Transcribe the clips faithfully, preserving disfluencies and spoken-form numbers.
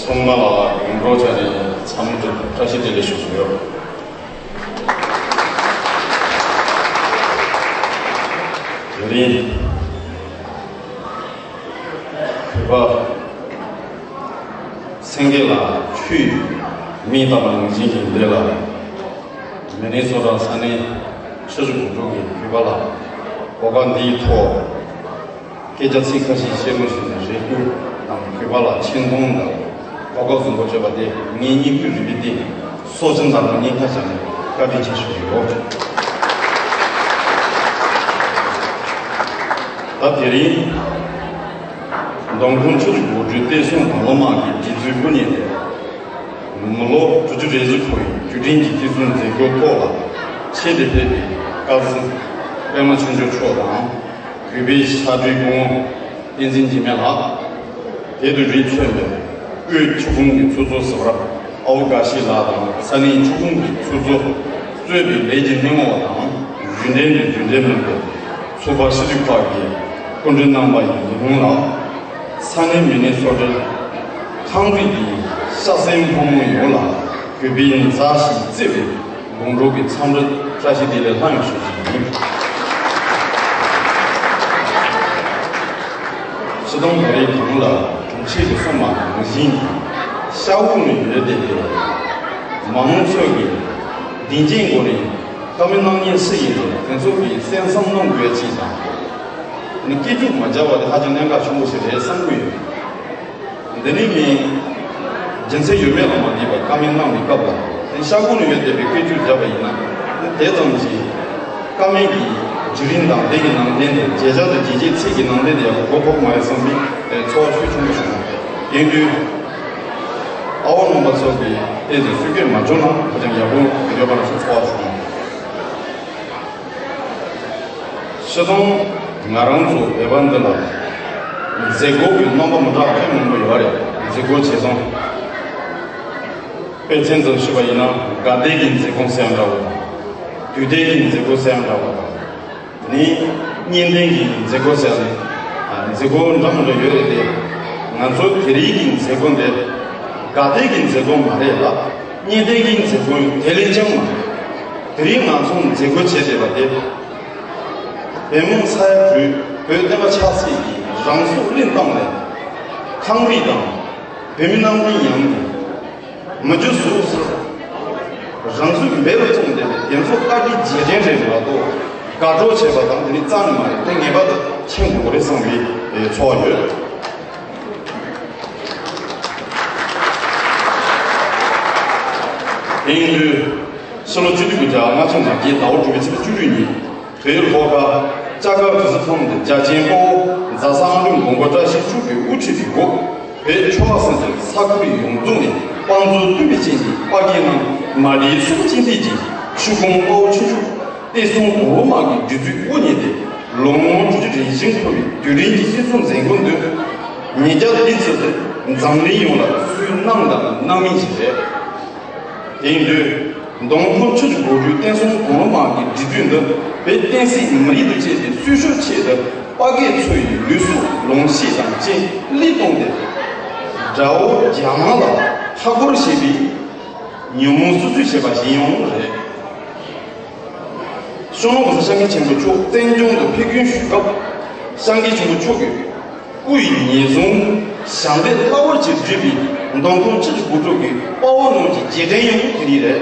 ཚང་མ་ལ་ཡོངས་གྲགས་ཆ་ནས་འཚམས་འདྲི་བཀྲ་ཤིས་བདེ་ལེགས་ཞུ་བཞིན་ཡོད། དེ་རིང་བོད་པ་སེང་གེ་ལ་ཆུ་ཡིས་མིག་བཏབ་པ་ནང་བཞིན་གྱི་འདི་ལ། མི་ནི་སོ་ཊ་ས་གནས་ཆུ་བཞི་སྒང་དྲུག་གི་བོད་པ་ལ་གོ་སྐབས་འདིའི་ཐོག་སྐད་ཆ་ཚིག་ཁ་ཤས་བཤད་རོགས་ཞུས་ནས། རེ་སྐུལ་དང་བོད་པ་ལ་ཆེ་མཐོང་དང་གོ་སྐབས་བཟང་པོ་བྱས་པ་དེ་ངའི་སྙིང་ཁུང་རུས་པའི་གཏིང་ནས་སྲོག་ཆགས་དང་སྙིང་ཁ་བྱས་ནས་བཀའ་དྲིན་ཆེ་ཞུ་གི་ཡོད། ད་དེ་རིང་མདོ་ཁམས་ཆུ་བཞི་སྒང་དྲུག་བསྟན་སྲུང་དང་བླངས་དམག་གི་སྒྲིག་འཛུགས་དབུ་བརྙེས་ཏེ། མི་ལོ་དྲུག་ཅུ་རེ་བཞི་འཁོར་བའི་དུས་དྲན་གྱི་བརྩི་སྲུང་མཛད་སྒོའི་ཐོག་ལ་ཆེད་དུ་ཕེབས་པའི་བཀའ་ཟུར་པད་མ་ཆོས་འབྱོར་མཆོག་དང་། གུས་པའི་ཕྱག་སྦྲེལ་སྐུ་ངོ་བསྟན་འཛིན་འཇིགས་མེད་ལགས། དེ་དང་རིགས་མཚུངས་པའི་དབུས་ཆོས་ཕུང་གི་ཚོགས་གཙོ་ཟུར་པ་ཨའུ་དགའ་ཤེས་ལགས་དང་། ས་གནས་ཆོས་ཕུང་གི་ཚོགས་གཙོ་གཙོས་པའི་ལས་ཀྱི་སྣེ་མོ་བ་དང་། རྒྱུན་ལྡན་དང་རྒྱུན་ལྡན་མིན་པའི་ཚོགས་པ་སྤྱི་འཐུས་ཁག་གི་སྐུ་མགྲོན་རྣམ་པ་ཡི་ལས་ཁུངས་ལ། ས་གནས་མི་སྣའི་སོ་ཊའི་ཁང་རིགས་ཀྱི་ཤ་ཟན་ཕོ་མོ་ཡོངས་ལ་གུས་པའི་མཛའ་ཞིང་བརྩེ་བའི་དགོང་དྲོ་གི་འཚམས་འདྲི་བཀྲ་ཤིས་བདེ་ལེགས་ལྷང་ཡང་ཞུ་རྒྱུ་ཡིན། སྤྱིར་བཏང་བོད་རིགས་གང་ལ་གྲོང་ཁྱེར་གྱི་སོ་མ་ནང་བཞིན། ཤ་འུ་ནས་ཡོད་དེ་རེད། མང་ཚོགས་ཀྱིས་བདེ་སྐྱིད་སྐོར་ནས་བཀའ་མོལ་གནང་མཁན་སུ་ཡིན་རུང་དེ་ཚོ་གིས་གསན་བསམ་གནང་དགོས་ཅིག་དང་། ནི་སྐད་སྒྱུར་མ་བརྒྱབ་པ་དེ་ཧ་ཅང་གནད་འགག་ཆེན་པོ་ཞིག་རེད་བསམ་གྱི་ཡོད། འདི་ནི་མིན། རྒྱུ་མཚན་ཡོད་མེད་ལ་མ་ལྟོས་པར་བཀའ་མོལ་གནང་བའི་སྐབས་ལ། དེ་ཤ་འུ་ནས་ཡོད་བསྡད་པའི་སྐད་སྒྱུར་བརྒྱབ་པ་ཡིན་ན། དེ་ཙམ་གྱིས་བཀའ་མོལ་གྱི་བརྒྱུད་རིམ་དང་། དེ་གི་ནང་དོན་དེ། བརྗོད་བྱ་དང་བརྗོད་བྱེད་ཚིག་གི་ནང་དོན་དེ་ཡག་པོ་གོ་ཐུབ་མ་རེད་བསམ་པའི་ཚོར་བ་ཤུགས་ཆེན་པོ་བྱུང་། དེང་དུས་ཨ་བོ་རྣམ་པ་ཚོ་གིས་ཏོག་ཙམ་སྲུང་སྐྱོབ་མ་བྱུང་ན་ཧ་ཅང་ཡག་པོ་ཡོད་པ་ལ་སོགས་ཚོར་བ་བྱུང་། སྤྱིར་བཏང་ང་རང་ཚོ་བོད་པ་འདི་ལ་མཛད་སྒོ་གི་རྣམ་པ་མི་འདྲ་བ་མང་པོ་ཡོད་རེད། མཛད་སྒོ་བྱེད་སྟངས། དཔེ་མཚོན་ཙམ་ཞུས་པ་ཡིན་ན། དགའ་དད་ཀྱི་མཛད་སྒོ་ཟེར་ཡང་འདྲ་བོ་དང་། དུས་དད་ཀྱི་མཛད་སྒོ་ཟེར་ཡང་འདྲ་བོ་དང་། ནི་གཉེན་ལྡན་གྱི་མཛད་སྒོ་ཟེར་ནས་མཛད་སྒོ་འདྲ་མི་འདྲ་ཡོད་རེད་དེ། ང་ཚོ་དེ་རིང་གི་མཛད་སྒོ་འདི་དགའ་དད་ཀྱི་མཛད་སྒོ་མ་རེད་ལ། གཉེན་ལྡན་གྱི་མཛད་སྒོ་དེ་ལས་ཀྱང་མང་། དེ་རིང་ང་ཚོ་མཛད་སྒོ་བྱས་བསྡད་པ་དེ། བོད་མི་ས་ཡ་དྲུག་བོད་བསྟན་པ་ཆབ་སྲིད་ཀྱི་རང་སྲོག་བློས་བཏང་ནས། ཁང་རིགས་དང་། བོད་མི་རྣམ་ཀུན་ཡང་མི་རྒྱུ་ཟུག་གཟེར་རང་ཚུགས་འབེལ་བར་བཙོངས་བསྡད་པའི་དེ་ཚོ་བཀའ་དྲིན་རྗེས་དྲན་རེད་མ་གཏོགས། དགའ་སྤྲོ་བྱས་པ་དང་དེ་ནི་རྩ་ནས་མ་རེད། དེ་ངེས་པར་དུ་མཁྱེན་དགོས་རེད་བསམ་པའི་ཚོར་བ་ཡོད། དེ་ཡིན་དུས། ཕྱི་ལོ་ཆིག་སྟོང་དགུ་བརྒྱ་ལྔ་བཅུ་ང་བརྒྱད་ཟླ་བ་དྲུག་པའི་ཚེས་བཅུ་དྲུག་ཉིན། བོད་ལྷོ་ཁ་ལྕགས་མཁར་གྲུ་གཟིངས་ཁྲོམ་དུ་རྒྱ་ཆེན་དཔའ་བོ་རྫ་ས་ཨ་འབྲུག་མགོན་པོ་བཀྲ་ཤིས་ཕྱུག་གི་དབུ་ཁྲིད་དུ་འགོ། བོད་ཆོལ་ཁ་གསུམ་གྱི་ས་ཁུལ་ཡོངས་རྫོགས་ནས་དཔའ་མཛངས་བསྟུན་པའི་ཅན་གྱི་དཔའ་རྒྱལ་རྣམས་མ་བསྡད་སྲོག་གཅིག་སྟེར་གྱིས་ཆུ་ཁོངས་དཔའ་བོ་ཆུང་ཆུང་བསྟན་སྲུང་དང་བླངས་དམག་གི་སྒྲིག་འཛུགས་དབུ་བརྙེས་ཏེ། ལོ་ངོ་དྲུག་ཅུ་རེ་བཞི་འཁོར་བའི་དུས་དྲན་གྱི་བརྩི་སྲུང་མཛད་སྒོ་འདི་ཉིས་བརྒྱ་ལོན་ཚུལ་དུ་འཛམ་གླིང་ཡོངས་ལ་སུའི་གནང་དང་གནང་མིན་ཞིག་རེད། དེ་ཡིན་དུས། མདོ་ཁམས་ཆུ་བཞི་སྒང་དྲུག་བསྟན་སྲུང་དང་བླངས་དམག་གི་སྒྲིག་འཛུགས་འདི་བོད་བསྟན་སྲིད་མི་རིགས་དང་བཅས་པའི་སྲུང་སྐྱོབ་ཆེད་དུ་དཔའ་རྒོད་ཚོ་ཡི་ལུས་སྲོག་ལོངས་སྤྱོད་དང་བཅས་བློས་བཏང་སྟེ། དགྲ་བོ་རྒྱ་ནག་ལ་མཐའ་སྐོར་བྱེད་པའི་ཉོན་མོངས་སྲུང་བརྩི་བྱེད་པ་ཞིག་ཡང་རེད། ཤོ་ནོ་གོང་ས་སྐྱབས་མགོན་ཆེན་པོ་མཆོག་བཙན་བྱོལ་དུ་ཕེབས་སྐྱོད་ཞུས་སྐབས། སངས་རྒྱས་ཆེན་པོ་མཆོག་གིས་སྐུ་ཡི་ཉེན་སྲུང་ཞབས་འདེགས་རླབས་པོ་ཆེ་བསྒྲུབས་པའི་མདོ་ཁམས་ཆུ་བཞི་སྒང་དྲུག་གི་དཔའ་བོ་རྣམས་ཀྱི་རྗེས་དྲན་ཡང་དེ་རིང་རེད།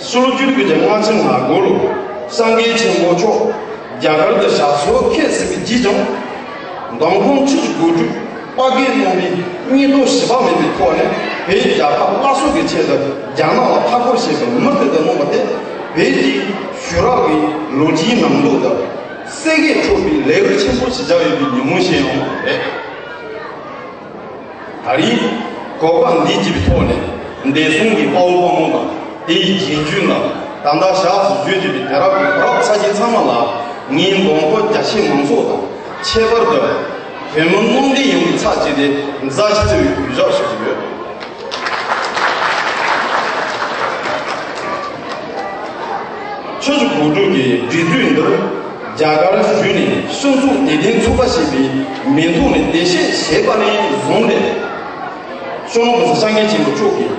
ཕྱི་ལོ་ཆིག་སྟོང་དགུ་བརྒྱ་ལྔ་བཅུ་ང་དགུ་ལོར་སངས་རྒྱས་ཆེན་པོ་མཆོག་རྒྱ་གར་དུ་ཞབས་སོར་ཁས་ཟིན་པའི་རྗེས་ཀྱང་། མདོ་ཁམས་ཆུ་བཞི་སྒང་དྲུག་དཔའ་རྒོད་རྣམ་པའི་སྙིང་སྟོབས་ཞེ་དྲག་མེད་པའི་ཐོག་ནས། བོད་རྒྱལ་ཁབ་སླར་གསོ་གི་ཆེད་དུ་རྒྱ་ནག་ལ་མཐའ་སྐོར་བྱེད་པའི་མུ་མཐུད་དུ་གནང་བ་དེ། བོད་ཀྱི་ཞུ་རག་གི་ལོ་རྒྱུས་ནང་ལོགས་དུ་གསེར་གྱིས་འཁྲུངས་པའི་ལེའུ་ཆེན་པོ་ཞིག་ཆགས་ཡོད་པའི་ཉིན་མོ་ཞིག་ཡང་རེད། ད་རེས་གོ་སྐབས་འདི་བརྒྱུད་པའི་ཐོག་ནས། འདས་སོང་གི་དཔའ་བོ་དཔའ་མོ་དང་དེའི་རྗེས་འཇུག་ལ། ད་ལྟ་ཞབས་སུ་བཞུགས་བསྡད་པའི་དུས་རབས་ཀྱི་བུ་རབས་ཚ་རྒྱུད་ཚང་མ་ལ། ངའི་མདང་དགོང་རྒྱ་ཆེའི་མང་ཚོགས་དང་། ཁྱད་པར་དུ་བོད་མི་དམངས་སྡེ་ཡོངས་ཀྱི་ཚབ་བྱས་ཏེ་མཛའ་ཞིང་བརྩེ་བའི་གུས་ཕྱག་ཞུ་གི་ཡོད། ཆུ་བཞི་སྒང་དྲུག་གི་སྒྲིག་འཛུགས་འདིར་རྒྱ་གར་བཞུགས་ནས་སྤྱི་ཚོགས་བདེ་ལྡན་ཚོགས་པ་ཞེས་པའི་མིང་ཐོག་ནས་འདེད་བཤད་བྱས་པ་ནས་བཟུང་སྟེ། སྤྱི་ནོར་གོང་ས་སྐྱབས་མགོན་ཆེན་པོ་མཆོག་གིས་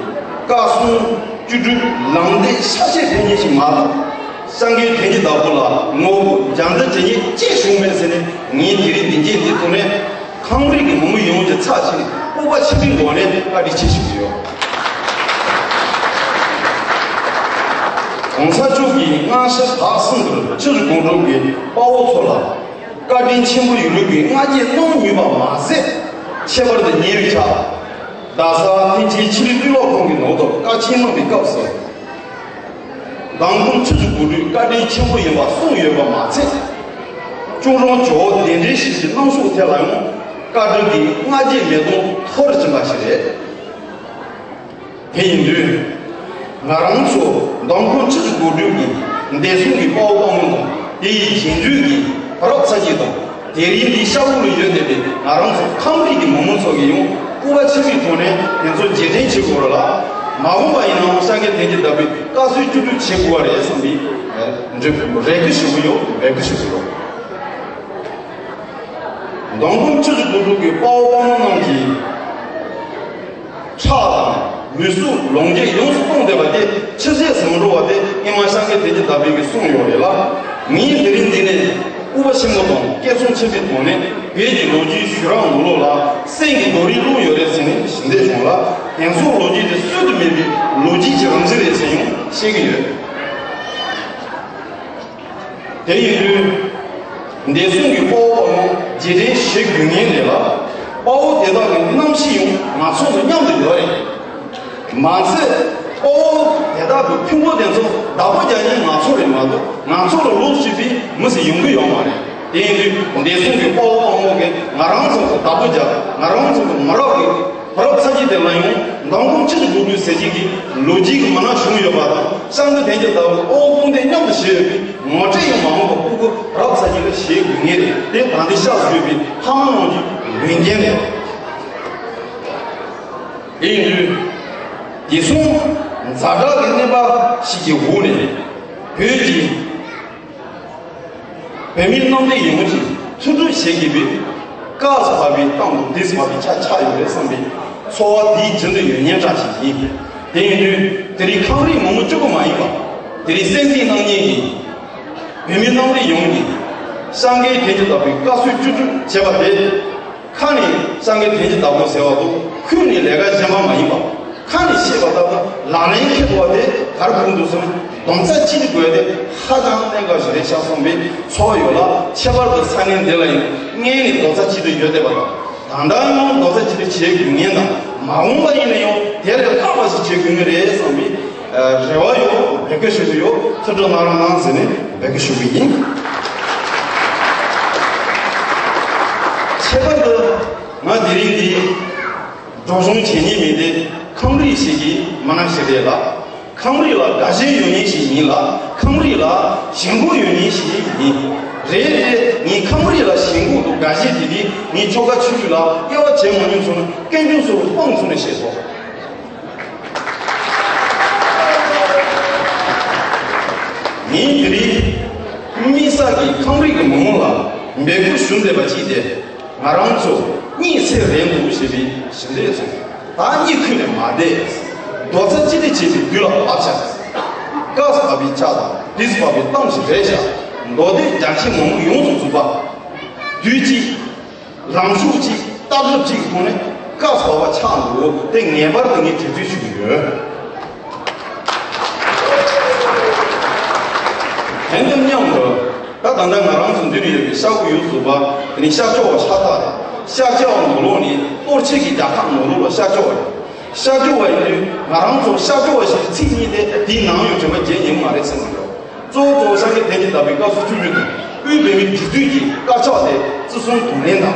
བཀའ་གསུང་བཅུ་དྲུག་ལམ་སྟོན་ཆ་ཤས་ཕེབས་མཁན་ཞིག་མ་གཏོགས། སངས་རྒྱས་བསྟན་འཛིན་བདག་པོ་ལ་ངོ་རྒོལ་རྒྱ་མཚོ་ཇི་སྙེད་ཅི་བྱུང་མེད་ཟེར་ནས། ངས་དེ་རིང་འདི་རྗེས་འདི་ཐོག་ནས་ཁམས་རིགས་ཀྱི་མི་མང་ཡོངས་ཀྱི་ཚབ་བྱས་ནས་སྤོབས་པ་ཆེན་པོའི་སྒོ་ནས་བཀའ་དྲིན་ཆེ་ཞུ་གི་ཡོད། གོང་ས་མཆོག་གིས་སྔ་ཕྱི་ཟླ་གསུམ་དུ་ཕྱི་དྲིལ་སྒོམ་སྒྲུབ་ཀྱི་དཔའ་བོ་ཚོ་ལ་བཀའ་དྲིན་ཆེན་པོ་ཡིན་ལུགས་ཀྱི་སྔ་རྗེས་གནང་མྱོང་བ་མ་ཟད། ཁྱད་པར་དུ་ཉེ་བའི་ཆར་རྡ་ས་མཐིང་ཆེན་ཆོས་རིག་སྤྲོ་ལོ་ཁང་གི་ནང་དུ་བཀའ་ཆེན་གནང་བའི་སྐབས་སུ། མདང་དགོང་ཆུ་ཚོད་དགུ་དྲུག་བཀའ་དྲིན་ཆེན་པོ་ཡིན་པ་གསུངས་ཡོད་པ་མ་ཚད། ཅུང་རོང་ཇོ་བོ་གདན་འདྲེན་ཞིག་གི་གནང་ཕྱོགས་ཐད་ལ་ཡང་བཀའ་དྲིན་གྱི་སྔ་རྗེས་མེད་དུ་མཐོ་རུ་ཕྱིན་པ་ཞིག་རེད། དེ་ཡིན་དུས། ང་རང་ཚོ་མདང་དགོང་ཆུ་ཚོད་དགུ་དྲུག་གི་འདས་སོང་གི་དཔའ་བོ་དཔའ་མོ་དང་། དེ་ཡི་རྗེས་འཇུག་གི་བུ་རབས་ཚ་རྒྱུད་དང་། དེ་རིང་འདི་ཤར་ཁུག་ལ་ཡོད་བསྡད་པའི་ང་རང་ཚོ་ཁམས་རིགས་ཀྱི་མི་མང་ཚོ་གིས་ཡང་སྐུ་པར་ཆེན་པོའི་ཐོག་ནས་དེ་ཚོ་རྗེས་དྲན་བྱེད་དགོས་རེད་ལ། མ་འོངས་པ་ཡིན་ནའང་སངས་རྒྱས་བསྟན་འཛིན་བདག་པོའི་བཀའ་སྲོལ་བཅུ་དྲུག་བྱེད་དགོས་པ་རེད་བསམ་པའི་འདྲི་རེ་སྐུལ་ཞུ་གི་ཡོད། རེ་སྐུལ་ཞུ་གི་ཡོད། མདང་དགོང་ཆུ་ཚོད་དགུ་དྲུག་གི་དཔའ་བོ་དཔའ་མོ་རྣམས་ཀྱིས། ཁྲག་དང་ལུས་སྲོག་ལོངས་སྤྱོད་ཡོངས་སུ་བཏང་བསྡད་པ་དེ་ཕྱི་གསལ་བཟང་འགྲོ་བ་དེ་སྔོན་མ་སངས་རྒྱས་བསྟན་འཛིན་བདག་པོས་གསུངས་ཡོད་རེད་ལ། ངས་དེ་རིང་འདི་ནས་སྐུ་པར་ཆེན་པོ་དང་སྐད་གསང་ཆེན་པོའི་ཐོག་ནས་བོད་ཀྱི་ལོ་རྒྱུས་ཞུ་རག་ནང་ལོགས་ལ་སེམས་ཀྱི་རྡོ་རིང་བླུགས་ཡོད་རེད་ཟེར་ནས་ཞུ་འདོད་བྱུང་ལ། དེང་སང་ལོ་རྒྱུས་དེ་སྲོལ་དུ་མེད་པའི་ལོ་རྒྱུས་ཀྱི་རང་བཞིན་རེད་ཟེར་ཡང་བཤད་ཀྱི་ཡོད། དེ་ཡིན་དུས། འདས་སོང་གི་དཔའ་བོ་དཔའ་མོ་རྗེས་དྲན་བྱེད་དགོས་ངེས་རེད་ལ། དཔའ་བོ་དེ་དག་གི་རྣམ་ཤེས་ཡང་ང་ཚོ་དང་མཉམ་དུ་ཡོད་རེད། མ་ཚད། དཔའ་བོ་དེ་དག་གི་ཕུང་པོ་དེ་ཚོ་བདག་པོ་རྒྱག་མཁན་ང་ཚོ་རེད་མ་གཏོགས། ང་ཚོ་ལ་ལོག་བྱེད་པའི་མི་ཞིག་ཡོང་གི་ཡོད་མ་རེད། དེ་ཡིན་དུས་འདས་སོང་གི་དཔའ་བོ་དཔའ་མོ་གིས་ང་རང་ཚོ་ལ་བདག་པོ་རྒྱག་ང་རང་ཚོ་གི་མི་རབས་ཀྱི་བུ་རབས་ཚ་རྒྱུད་དེ་ལ་ཡང་མདང་དགོང་ཆུ་ཚོད་དགུ་དྲུག་ཟེར་རྒྱུ་གི་ལོ་རྒྱུས་ཀྱི་མི་སྣ་བྱུང་ཡོད་པ་དང་། སྐྱབས་མགོན་བསྟན་འཛིན་བདག་པོ་དབུ་དཔུང་སྡེ་མཉམ་དུ་བཞེས་ཡོད་པའི་ངོ་སྤྲོད་ཡང་མ་འོངས་པ་སྤུ་གུ་རབས་ཚ་རྒྱུད་ལ་བྱེད་དགོས་ངེས་རེད། དེ་ད་ལྟའི་ཤར་བཟོས་པའི་ཐ་མ་ནང་གི་འོས་འགན་རེད། དེ་ཡིན་དུས། དེང་སང་ཛ་དྲག་གི་གནས་བབ་ཞིག་གི་འོག་ནས་བོད་ཀྱི་བོད་མི་རྣམས་ལ་ཡོངས་ཀྱིས་ཐུགས་སྤྲོ་བྱེད་དགོས་པའི་སྐབས་སུ་བབས་པའི་གཏམ་དང་དུས་སུ་བབས་པའི་ཆ་ཆགས་ཡོད་རེད་བསམ་པའི་ཚོར་བ་དེའི་རྒྱུན་དུ་ཡོད་མཁན་འདྲ་ཞིག་ཡིན། དེ་ཡིན་དུས་དེ་རིང་ཁམས་རིགས་མང་པོ་གཅིག་པུ་མ་ཡིན་པ། དེ་རིང་གསན་གཟིགས་གནང་མཁན་གྱི་བོད་མི་རྣམས་ལ་ཡོངས་ཀྱིས་སངས་རྒྱས་བསྟན་འཛིན་བདག་པོའི་བཀའ་སྲོལ་བཅུ་དྲུག་བྱས་པ་དེ། ཁ་ནས་སངས་རྒྱས་བསྟན་འཛིན་བདག་པོ་ཟེར་བ་དང་ཁུངས་ནས་ལས་ཀ་གཞན་པ་མ་ཡིན་པ། ཁ་ནས་བཤད་པ་ལྟར་དུ་ལག་ལེན་འཁེལ་དགོས་པ་དེ་ག་རེ་དགོས་འདུག་ཟེར་ན། རྡོག་རྩ་གཅིག་ཏུ་དགོས་དེ་ཧ་ཅང་གནད་འགག་ཞིག་རེད་ཤག་བསམ་པའི་ཚོར་བ་ཡོད་ལ། ཁྱད་པར་དུ་ས་གནས་འདི་ལ་ཡང་སྔོན་ནས་རྡོག་རྩ་གཅིག་ཏུ་ཡོད་བསྡད་པ་དང་། ད་ལྟ་ཡང་རྡོག་རྩ་གཅིག་ཏུ་བྱེད་དགོས་ངེས་དང་། མ་འོངས་པ་ཡིན་ན་ཡང་དེ་ལས་ལྷག་པ་ཞིག་བྱེད་དགོས་ངེས་རེད་བསམ་པའི་རེ་བ་ཡོད། འབོད་སྐུལ་ཞུ་གི་ཡོད། ཐུགས་སྤྲོ་གནང་རོགས་གནང་ཟེར་ནས་འབོད་སྐུལ་ཞུ་གི་ཡིན། ཁྱད་པར་དུ་ང་དེ་རིང་འདི་སྒྲོག་སྦྱང་བྱེད་མཁན་མི་དེ་ཁམས་རིགས་ཤིག་གི་མི་སྣ་ཞིག་རེད་ལ། ཁམས་རིགས་ལ་དགའ་ཞེན་ཡོད་མཁན་ཞིག་ཡིན་ལ། ཁམས་རིགས་ལ་ཞེན་ཁོག་ཡོད་མཁན་ཞིག་ཡིན། རེད་རེད། ངས་ཁམས་རིགས་ལ་ཞེན་ཁོག་དང་དགའ་ཞེན་དེ་དེ་ངས་ཆོལ་ཁ་ཆོས་ལུགས་ལ་དབྱེ་བ་བྱེད་མ་མྱོང་སོང་ན། སྐྱོན་ཅུང་ཟད་སྤངས་ཚུལ་ནས་བཤད་སོང་། ངས་དེ་རིང་དམིགས་བསལ་གྱིས་ཁམས་རིགས་ཀྱི་མི་མང་ལ་འབོད་སྐུལ་ཞུ་འདོད་པ་གཅིག་དེ། ང་རང་ཚོ་གཉིད་སད་རན་འདུག་ཞེས་པའི་ཞི་བདེ་སོང་། ད་གཉིད་ཁུག་ནས་མ་བསྡད། རྡོག་རྩ་གཅིག་སྒྲིལ་བྱེད་པའི་དུས་ལ་བབ་ཤག། སྐབས་སུ་བབས་པའི་ཆ་དང་དུས་སུ་བབས་པའི་གཏམ་ཞིག་རེད་ཤག། མདོ་སྡེ་རྒྱ་ཆེ་མང་པོ་ཡོངས་སུ་རྫོགས་པ། དུས་གཅིག། ལངས་ཕྱོགས་གཅིག། ལྟ་གྲུབ་གཅིག་གི་ཐོག་ནས་སྐབས་སུ་བབས་པ་ཆགས་འདུག། དེ་ངེས་པར་དུ་ངས་དྲན་གསོ་ཞུ་གི་ཡོད། དེ་དང་མཉམ་དུ། ད་ད་ལྟ་ང་རང་ཚོ་འདིར་ཡོད་པའི་ཤར་ཁུག་ཡུལ་ཟུར་པ། དེ་ནི་ཤར་ཕྱོགས་པ་ཤར་ཐག་རེད། ཤར་ཕྱོགས་པ་ནང་ལོགས་ནི་གཏོར་བཤིག་གི་རྒྱལ་ཁབ་ནང་ལོགས་ལ་ཤར་ཕྱོགས་པ་རེད། ཤར་ཕྱོགས་པ་ཡིན་དུས་ང་རང་ཚོ་ཤར་ཕྱོགས་པ་ཞེས་པའི་ཚིག་གཉིས་དེ་དེའི་ནང་ཡང་དྲན་པ་བརྗེད་ཉན་གྱི་མ་རེད་བསམ་གྱི་ཡོད། གཙོ་བོ་གཙོ་བོ་སངས་རྒྱས་བསྟན་འཛིན་བདག་པོའི་བཀའ་སྲོལ་བཅུ་དྲུག་དང་དབུས་བོད་མིའི་སྒྲིག་འཛུགས་ཀྱི་དཀར་ཆག་དེ་བརྩི་སྲུང་དང་ལེན་དང་།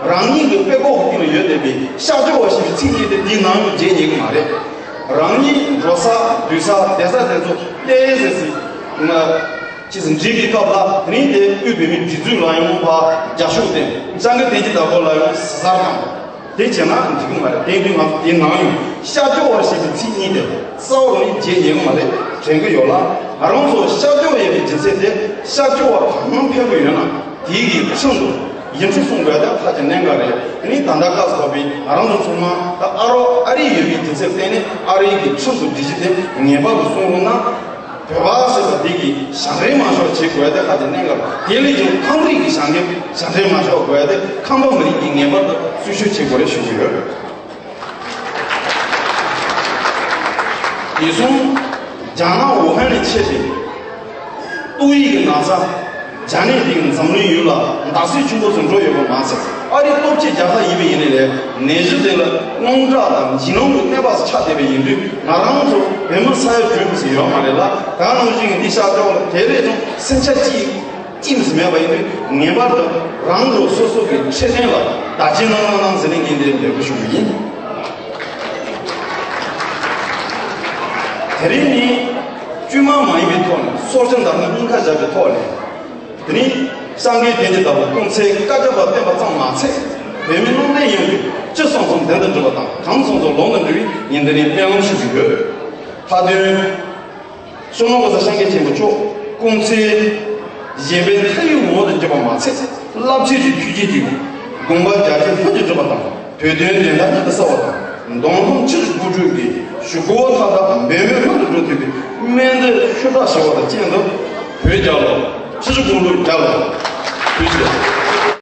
རང་ཉིད་ཀྱི་དཔྲལ་ཀོག་གི་སྟེང་ལ་ཡོད་བསྡད་པའི་ཤར་ཕྱོགས་པ་ཞེས་པའི་ཚིག་གཉིས་དེ་དེའི་ནང་ཡང་བརྗེད་ཉན་གྱི་མ་རེད། རང་ཉིད་འགྲོ་ས་སྡོད་ས་བསྡད་ས་དེ་ཚོ་ཏོག་ཙམ་ཙམ་ཅིག་འགྲིག་པའི་སྐབས་ལ། དེ་རིང་དེ་དབུས་བོད་མིའི་སྒྲིག་འཛུགས་ལ་ཡང་ཕར་རྒྱབ་ཤུགས་བཏོན། སངས་རྒྱས་བསྟན་འཛིན་བདག་པོ་ལ་ཡང་གཟབ་གཟབ་བཏང་། དེ་བྱས་ན་འགྲིག་གི་མ་རེད། དེ་དུས་ང་ཚོ་དེའི་ནང་ཡང་ཤར་ཕྱོགས་པ་ཞེས་པའི་ཚིག་གཉིས་དེ་རྩ་བ་ནས་བརྗེད་ཉན་གྱི་མ་རེད་དྲན་གྱི་ཡོད་ལ། ང་རང་ཚོ་ཤར་ཕྱོགས་པ་ཡིན་པའི་རྒྱུ་མཚན་དེ་ཤར་ཕྱོགས་པ་གང་ཕེབས་པ་ཡོད་ན་དེའི་གི་ཁྲིམས་དང་ རྒྱན་ཁྲི་གསུང་དགོས་ཡ་དེ་ཁ་གྱ་གནད་འགག་རེད། དེ་ནི་ད་ལྟ་སྐབས་ཐོག་པའི་ང་རང་ཚོ་ཚང་མ་ད་ཨ་རོགས་ཨ་རི་ཡོད་པའི་དུས་ཚོད་བརྟེན་ནས་ཨ་རི་གི་ཁྲིམས་སུ་སྒྲིག་གཞི་དེ་ངེས་པར་དུ་སྲུང་རོགས་གནང་། བོད་པ་ཟེར་བ་འདི་གི་ཞབས་འདྲེན་མ་ཤོག་བྱེད་དགོས་ཡ་དེ་ཁ་གྱ་གནད་འགག་རེད། དེ་ལས་ཀྱང་ཁམས་རིགས་ཀྱི་ཞབས་འདྲེན་ཞབས་འདྲེན་མ་ཤོག་དགོས་ཡ་དེ་ཁམས་པ་མི་རིགས་ཀྱིས་ངེས་པར་དུ་སྲུང་སྐྱོབ་བྱེད་དགོས་རེད་ཞུ་གི་ཡོད། དེ་སོང་རྒྱ་ནག་ཝུ་ཧན་ནས་མཆེད་དེ། ཏོག་དབྱིབས་ཀྱི་ན་ཚ། རྒྱ་ནད་འདི་འཛམ་གླིང་ཡུལ་ལ་འདག་སེལ་ཆེན་པོ་ཟིན་འགྲོ་ཡོད་པ་མ་ཚད། ཨ་རི་སྟོབས་ཆེ་རྒྱལ་ཁབ་ཡིན་པའི་ཡིན་ནའི་ལས་ནད་གཞི་དེ་ལ་དངངས་སྐྲག་དང་འཇིགས་སྣང་གི་གནས་བབ་སུ་ཆགས་བསྡད་པ་ཡིན་དུས། ང་རང་ཚོ་བོད་མི་ས་ཡ་དྲུག་ཙམ་ཡོད་མ་རེད་ལ། ད་ག་ནང་བཞིན་གྱི་འདི་ཤར་ཕྱོགས་ལ་དེ་ལས་ཀྱང་སེམས་ཆ་གཅིག་ཏིམ་སི་མེད་པ་ཡིན་དུས། ངེས་པར་དུ་རང་ལུགས་སོ་སོ་གི་འཕྲོད་བསྟེན་ལ་བརྡ་ཆད་གནང་གནང་གནང་ཟེར་ནས་ངས་འདིར་འབོད་སྐུལ་ཞུ་གི་ཡིན། དེ་རིང་ནི་དཀྱུས་མ་མ་ཡིན་པའི་ཐོག་ནས། སྲོག་ཆགས་འདར་ན་སྙིང་ཁ་བཞག་པའི་ཐོག་ནས། དེ་ནི་སངས་རྒྱས་བསྟན་འཛིན་ལྟ་བུ་སྐུ་ཚེ་བསྐལ་བརྒྱར་བརྟན་པ་ཙམ་མ་ཚད། བོད་མི་སྣུམ་ལྡན་ཡོངས་ཀྱི་ཅི་བསམ་བསམ་དོན་དུ་འགྲུབ་པ་དང་། གང་བསམ་བསམ་ལོང་དུ་འགྲོ་བའི་ངས་འདི་ནས་སྨོན་ལམ་ཞུ་གི་ཡོད། མཐའ་དོན། བསོད་ནམས་གོང་ས་སྐྱབས་མགོན་ཆེན་པོ་མཆོག་སྐུ་ཚེ་གཞོན་པའི་མཐའ་ཡས་ངོ་བོ་དུ་འགྱུར་བ་མ་ཚད། རླབས་ཆེན་གྱི་ཐུགས་རྗེ་གིས་དགོངས་པ་རྒྱ་ཆེན་ལྷུན་གྱིས་གྲུབ་པ་དང་། བོད་དོན་བདེན་མཐའ་མྱུར་དུ་གསལ་བ་དང་། མདུན་ལམ་ཕྱི་རུ་དགུ་ཕྲུག་གི་གཞུག་གུ་མཐའ་དག་འབད་མེད་ལྷུན་དུ་འགྲོ་ཐུབ་པའི་སྨོན་འདུན་ཤུགས་དྲག་ཞུ་བ་དང་། གཅིག་ཏུ་བོད་རྒྱལ་ལོ། ཕྱི་རུ་དགུང་ལོ་རྒྱལ་ལོ། ཐུགས་རྗེ་ཆེ།